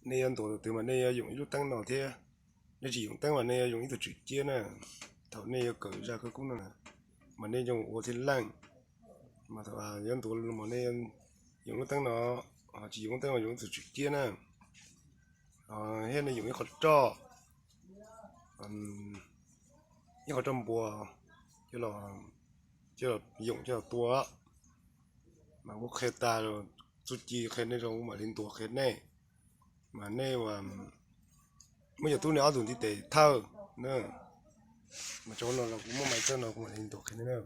nej yuav ntuas tus twg mas nej yuav yoom ib lub teeb no thiab. Nej tsis yoom teeb mas nej yuav yoom ib tug tswm ciab na. Thaum nej yuav kawm zaj khawb koob no na, mas nej yuav ua thiaj leej. Mas thaum yuav ntuas mas nej yoom lub teeb no, tsis yoom lub teeb mas yoom ib tug tswm ciab na. Thiab nej yoom ib qho roj, ib qho roj npua, coj los yoom coj los tua. Mas kuv qhia tag txuj ci qhia nej zoo kuv mam li ntuas qhia nej. Mas nej muab cov tub nej ob tug ntiv tes thawj na. Mas tso no los kuv muab mais txawj no kuv mam li ntuas qhia nej na.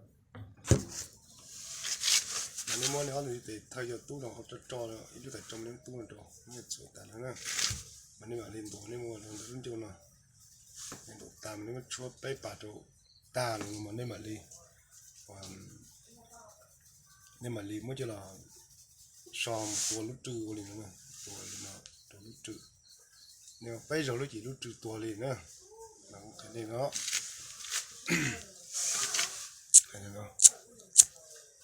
Mas nej muab nej ob tug ntiv tes thawj cov tub no, qhov roj roj ib lub tais roj, nej tub no rau, nej txhuam tas no na. Mas nej mam li ntuas, nej muab lub ncauj no, nej ntuas tas mas nej muab tshuab peb pas rau tag los mas nej mam li, nej mam li muab coj los so mus tua lub rwj ua li no, tua li no rau lub rwj. Nej ua peb zaug lub ces lub rwj tuag li na. Mas kuv qhia nej no,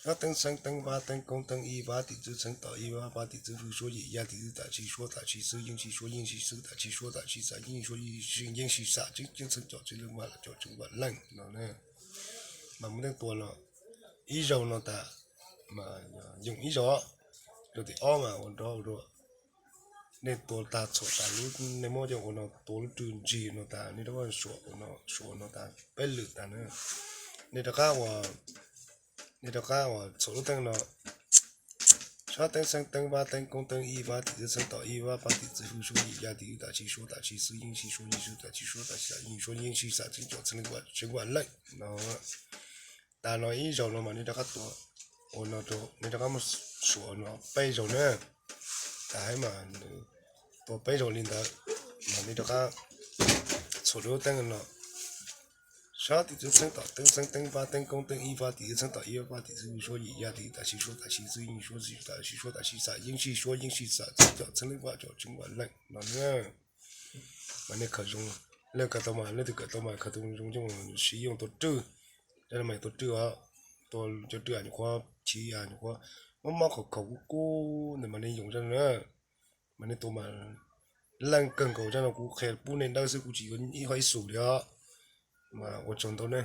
sab teeb xeeb teeb vab teeb koob teeb ib vab tim txwv txheeb tom ib vab vab tim txwv hwj suab yim yaj tim txwv tam sis suab tam sis xwb yeej sis suab yeej sis xwb tam sis suab tam sis xam yeej sis suab yeej sis xam tseeb ceeb txheeb com tseeb leej vaj com tseeb vam leej no na. Mas muaj teeb tua no ib zaug no tas, mas yoom ib zaug. Rau tim ob mas ua nrov ua rua. Nej tua tas txhuam tas lub, nej muab coj ua no tua lub rwj ntsig no tas, nej rov qab suam ua no, suam ua no tas peb lwm tas na. Nej rov qab ua, nej rov qab ua txhuam lub teeb no. Sab teeb xeeb teeb vab teeb koob teeb ib vab tim txwv txheeb tom ib vab vab tim txwv hwj suab yim yaj tim txwv tam sis suab tam sis xwb yeej sis suab yeej sis tam sis suab tam sis xam yeej sis suab yeej sis xam tseeb com txheeb leej vaj tseeb vam leej no. Tas no ib zaug no mas nej rov qab tua ua no rau, nej rov qab muab suam no peb zaug na. Tas hais mas nws tua peb zaug li ntawd, mas nej rov qab txhuam lub teeb no. Sab tim txwv txheeb tom teeb xeeb teeb vab teeb koob teeb ib vab tim txwv txheeb tom ib vab vab tim txwv hwj suab yim yaj tim txwv tam sis suab tam sis xwb yeej sis suab tam sis suab tam sis xam yeej sis suab yeej sis xam tseeb com txheeb leej vaj com tseeb vam leej no na. Mas nej khaws zoo, leej khaws tau mas leej twg khaws tau mas khaws tau zoo coj mus siv yoog tua rwj. Cov no mas tua rwj os, tua cov rwj nyuam qhuav chiv nyuam qhuav mob mob khaum khaum kub kub ntawd mas nej yoom zaj no na. Mas nej tua mas leej kawg nkaus zaj no kuv qhia pub nej dawb xwb kuv tsis yuav ib qho ib xus li os. Mas ua tsaug ntau ne.